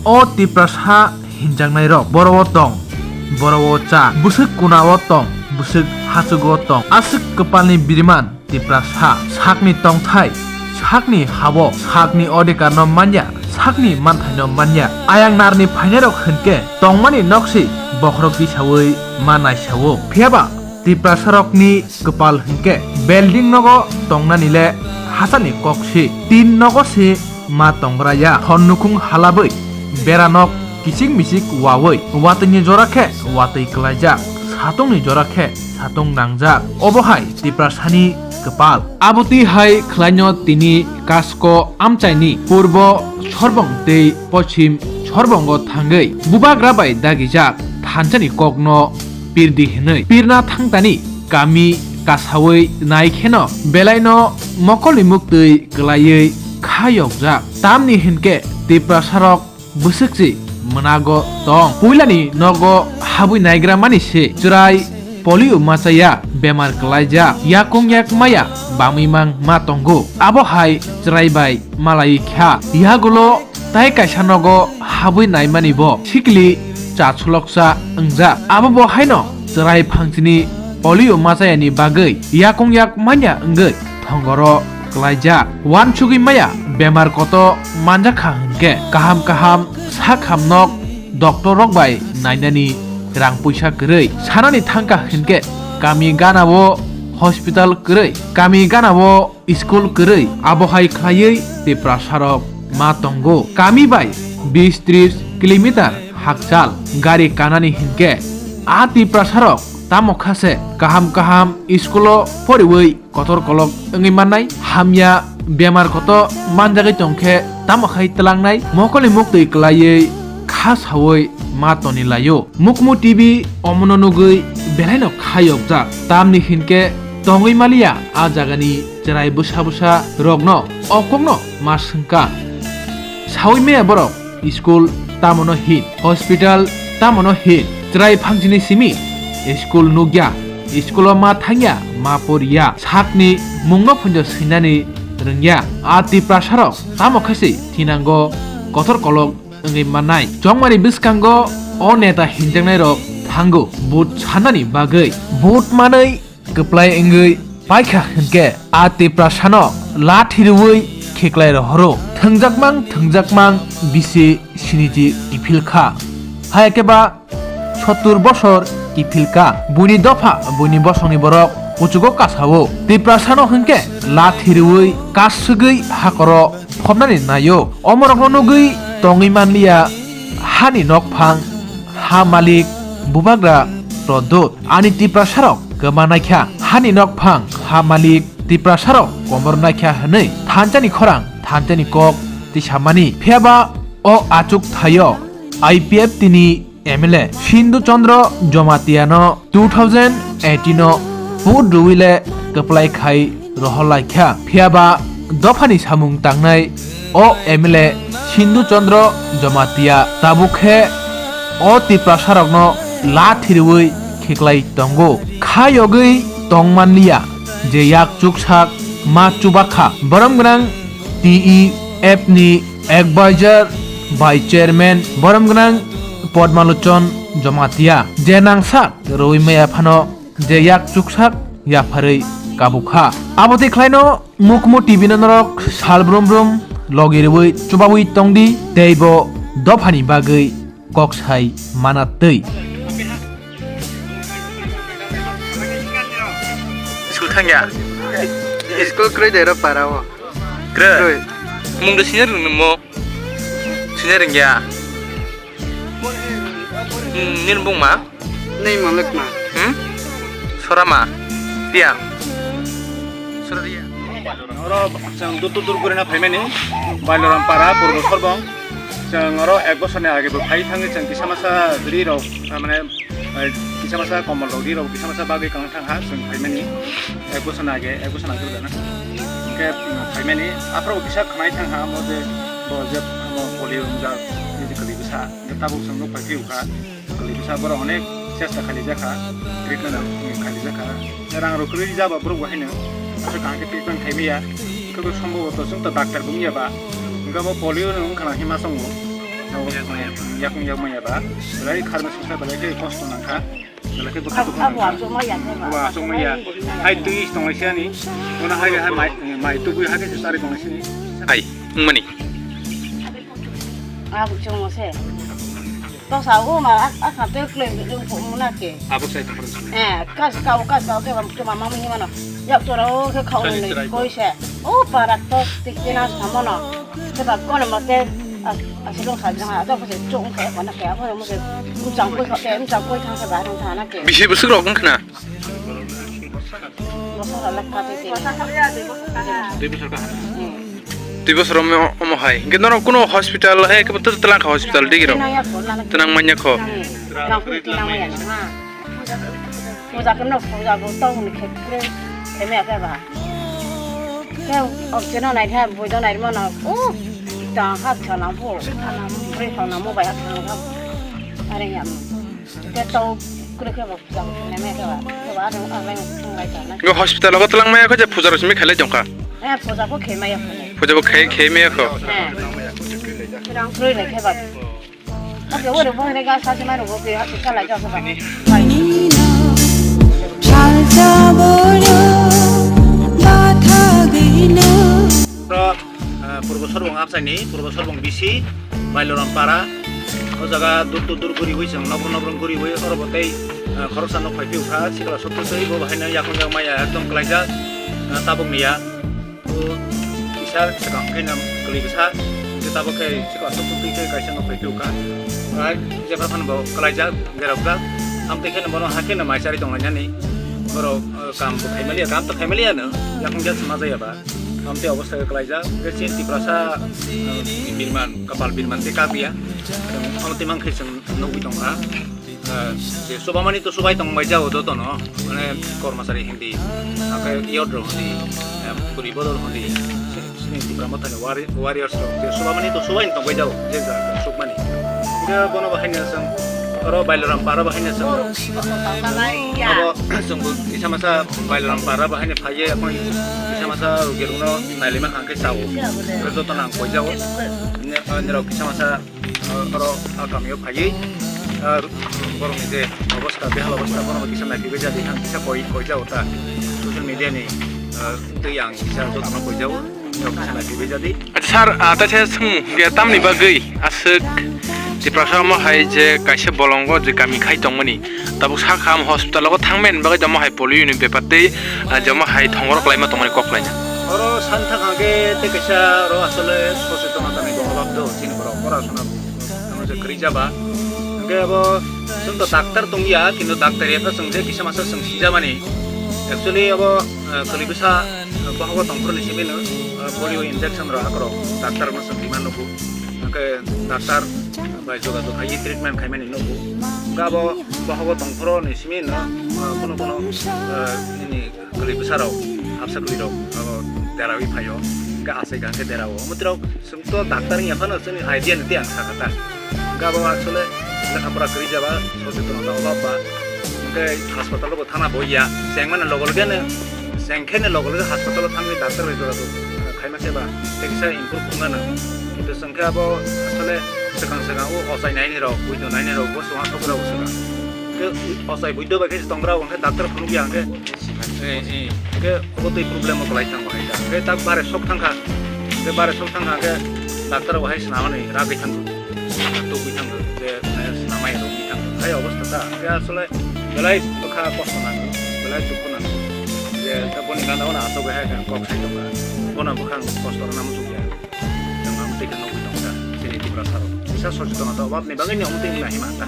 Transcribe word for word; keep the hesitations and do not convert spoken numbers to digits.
O Tiprasa hinjaknairok boro-o tong, boro-o cha, bwswk kuna-o tong, bwswk hachugo tong, aswk kwpalni biriman Tiprasa. Sakni tongthai, sakni habo, sakni odhikarno manya, sakni manthaino manya. Ayang narni phainairok hwnkhe tongmani nokse bokhorok tisaui ma naisao. Phiyaba Tiprasarokni kwpal hwnkhe building nogo tongnani le hachani kok se, tin nogo se ma tongra ya. Hor nukhung halabwi bera nok kichik michik waui, watwini jora khe watwi kwlaijak, satungni jora khe satung nangjak. Obo hai Tiprasani kwpal. Abo twi hai khlaino tini Kasko amchaini purbo sorbong tei pochim sorbongo thangwi bubagra bai dagijak thansani kokno pirdi hwnwi pirna thangtani kami kasaui nai kheno belaino mokolni muktwi kwlaiwi kha yokjak. Tamni hinkhe Tiprasarok bwswkchi mwnago tong. Puilani nogo habwi naigra mani se chwrai polio machaya bemar kwlaijak, yakung yak maya bamwi mang ma tongo. Abo hai chwrai bai malai kha. Yagulo tai kaisa nogo habwi naimani bo sikli cha chuloksa wngjak. Abo bo haino chwrai phangchini polio machayani bagwi yakung yak manya wngwi thongoro kwlaijak. Uansugwi maya bemar koto manjakha hwnkhe kaham kaham sak hamnok doctor rok bai nainani rang puisa kwrwi. Sanani thangkha hwnkhe kami ganao hospital kwrwi, kami ganao school kwrwi. Abo hai khlaiwi Tiprasarok ma tongo. Kami bai bis tris kilometer hakchal gari kanani hinkhe a Tiprasarok tamo kha se kaham kaham school o poriwi kotor kolok wngwi mannai, hamya bemar koto manjagwi tongkhe tamo khai twlangnai, mokolni muktwi kwlaiwi kha saui ma toni laio. Mukmu T V omono nugwi belaino kha yokjak, tamni hinkhe tongwi maliya a jagani chwrai bwsa bwsa rokno o kokno ma swngkha. Saui maya borok school tamono hin, hospital tamono hin, chwrai phangchini simi school nukya, school o ma thangya, ma poriya, sakni mungno phunjo swinani rwngya. A Tiprasarok tamo khaise thinango kotor kolok wngwi mannai. Chongmani bwskango o neta hinjaknairok thango vote sanani bagwi. Vote manwi kwplai wngwi paikha hwnkhe a Tiprasano lathi rwui khiklai rohoro. Thwngjakmang thwngjakmang bisi siniji kiphil kha. Hai khe ba sottur bosor kiphil kha. Buini dopha buini bosongni borok kuchugo kasao. Tiprasano hwnkhe lathi rwui kasugwi hakoro phobnani naio. Omorokno nugwi tongwi manliya hani nokphang, ha malik, bubagra Pradyot. Ani Tiprasarok kwma naikha hani nokphang, ha malik, Tiprasarok komor naikha hwnwi thansani khorang, thansani kok tisamani. Phiyaba o achuk thaio I P F T ni M L A Sindhu Chandra Jamatia no two thousand eighteen o vote rwui le kwplai khai rohor lai kha. Phiyaba dophani samung tangnai o M L A Sindhu Chandra Jamatia tabuk khe o Tiprasarokno lathi rwui khiklai tongo. Kha yogwi tong manliya je yak chuksak ma chubakha. Borom gwnang T E F ni Advisor by Chairman borom gwnang Padmalochon Jamatia je nangsak rwui maya phano je yak chuksak yapharwi kabukha. Abotwi khlaino Mukmu T V no norok sal brum brum logi rwui chubaui tongdi tei bo dophani bagwi kok sai mana twi. School thangya. School kwrwi de ro para o. Kwrwi. Kwrwi. Mung de senior nung mo. Senior ya. Hmm, nini bung ma? Nei malik ma. Hmm? Sorama. Dia. Soradia. Oro chwng dur dur gurina phaimani. Bailoram para purbo sorbong. Chwng oro ek bosor ni age bo phai thangwi chwng kisa masa ri rok, ah, mane, eh, kisa masa komol rok ri rok kisa masa bagwi kang thang ha chwng phaimani. Ek bosor ni age, ek bosor ni age jana. Hwnkhe, mm, phaimani aphuru kisa khwnai thang ha mo je bo je mo polio wngjak, nini kwlwi bwsa. Hwnkhe tabuk chwng nuk phai phiyokha. Kwlwi bwsa borok onek chesta khailijak kha, treatment rok khailijak kha. Rang rok kwrwi jaba borok bo haino. Aswk kaham khe treatment khaimaya. Hwnkhe bo somboboto chwng to doctor bo wngya ba. Hwnkhe bo polio no wngkha na hima chongo. Yakung yakung ya ba. Belai kharma sukha belai khe kosto nangkha. Belai khe dukha dukha nangkha. Abo asuk maya khe ba. Abo asuk maya. Hai twi tonglaisi ani. Ono hai hai mai mai tubui hai khe sari tonglaisi ni. Hai, wngmani. Abo chungo se. Tosa o ma a kha twi klem muna khe. Abo sai tonglaisi. Eh, kas kau kas kau khe bam chuma mama himano. Yak tora o khe khau ni koi se. O parak to tikina samono. Khe ba kono mote aswk wngkha jang a, abo se chuk wngkha, abo na khe, abo se mchang koi kha khe, mchang koi thang khe ba thang thang na khe. Bisi bwswk rok wngkha na? Bwswk rok lekha tei tei. Twi bwswk kaham. Hmm. Twi bwswk omo, omo hai. Hwnkhe norok kuno hospital, eh, kebo tw-, twlang kha hospital digi rok. Twlang ya kho, lana khe. Twlang manya kho. Hmm. Twlang kho, twlang manya na, ha. Puja khe no puja bo tong ni khe kre khe me khe ba. Khe ok cheno nai khe bui do nai mano. O ta ha cha na bo. Pre ha na mo ba ha cha na. Are ya mo. Khe to kre khe bo puja khe me khe ba. Khe ba ro a lai mo lai ta na. Go hospital go twlang maya kho je puja ro simi khalai jongkha. Eh puja ko khe maya kho. Puja bo khe khe maya kho. Eh. Rang kre le khe ba. Oke, oro bo hene ga sa se maro bo ke ha se kala ja ko ba. Salsa bolo batha gino. Ro, eh, Purbo Sorbong Absaini, Purbo Sorbong bisi, Bailoram Para. O jaga dur dur dur guri wi chwng nokrom nokrom guri wi oro bo tei, eh, khoroksa nok phai phiu kha, sikla sotto tei bo bahai no yakung jak maya ekdom klaijak, eh, tabuk niya. O kisa swkang khe nam kwlwi bwsa, khe tabuk khe swkang aswk twi khe kaisa nok phai phiu kha. Hai jebra phano bo kwlaijak, berajak. Amtwi khe bono hakhe no mai chari tong lainani. Borok, eh, kam bo khai maliya, kam to khai maliya no, yakung jak ma jaya ba. Amtwi obostha khe kwlaijak. Khe chini Tiprasa, eh, birman, kapal birman tei kap ya. Amtwi mang khe chwng nugwi tong kha. Eh, je chubamani to chubai tong bai jao joto no, mane kormachari hindi, ake yod rok hindi, eh, puri bodol hindi, sini Tipra Mothani wari-, warriors rok, je chubamani to chubai tong bai jao, je ja, ja, chukmani. Hingke bono bahai no chwng, oro Bailoram Para bahai no chwng, abo chwng bo kisa masa Bailoram Para bahai no phaiye, akoi kisa masa rugi rok no nailima kha khe chao, joto nang koi jao, nirok kisa masa. Ah, oro, ah, kamio phaiwi, ah, borokni je obostha, behal obostha, borokno kisa naiphigwi jadi, ang kisa koi, koi jago ta. Social media ni, ah, twi ang kisa jotono koi jago, kisa naiphigwi jadi. Acha sir, ah, taisa swng, je tamni bagwi aswk Tiprasa omo hai je kaisa bolongo je kami khai tongmani, tabuk sakha omo hospital o thangmani bagwi omo hai polio ni bepar tei, ah, je omo hai thongorok laima tongmani kok laina. Oro santhak hangke tei kaisa oro asole sochetonata ni obab do chini borok, oro asona. Tamo je kwrwi jaba. Hingke abo chwng to doctor tongya, kintu doctor ya chwng je kisa masa chwng sijamani. Actually abo, eh, kwlwi bwsa, eh, bohogo tongphuru ni simi no, eh, polio injection rok hakrok doctor no chwng rima nugo. Hingke doctor bai jogajog khai treatment khaimani nugo. Hingke abo bohogo tongphuru ni simi no, eh, kono kono, eh, nini kwlwi bwsarok, habsa kwlwirok, abo derawi phaio, hingke asai ka hingke derao. Omo tirok chwng to doctor wngya phano chwngni idea ni tei ang sakha ta. Hingke abo asole lekha pora kwrwi jaba, sochetonata obab ba. Hingke hospital bo thana bo ya, chengmani logo loge no, chengkhe ni logo loge hospital o thangwi doctor bai jora khaima se ba, tei kisa improve wngmano. Kintu chwngkhe abo asole swkang swkang o ochai naini rok, buido naini rok, bo chwng asok rok swkang. Hingke ochai buido bai khe se tongra, hingke doctor phunukya hingke. Eh, eh, hingke obo twi problem o kwlai thang bahai da. Hingke tak bare sok thangkha. Hingke bare sok thangkha hingke doctor bahai swnamani ragwi thangkha. Tubui thangkha. Je, eh, swnamai rwgwi thangkha. Hai obostha ta. Hingke asole belai bwkha kosto nango. Belai dukhu nango. Je, ta boni gana ono asogwi hai kok sai tongkha. Bono bwkhang kosto rwna muchukya. Chwng amtwi khe nugwi tongkha, chini Tiprasa rok. Kisa sochetonata obab ni bagwi ni amtwi wngna hima ta.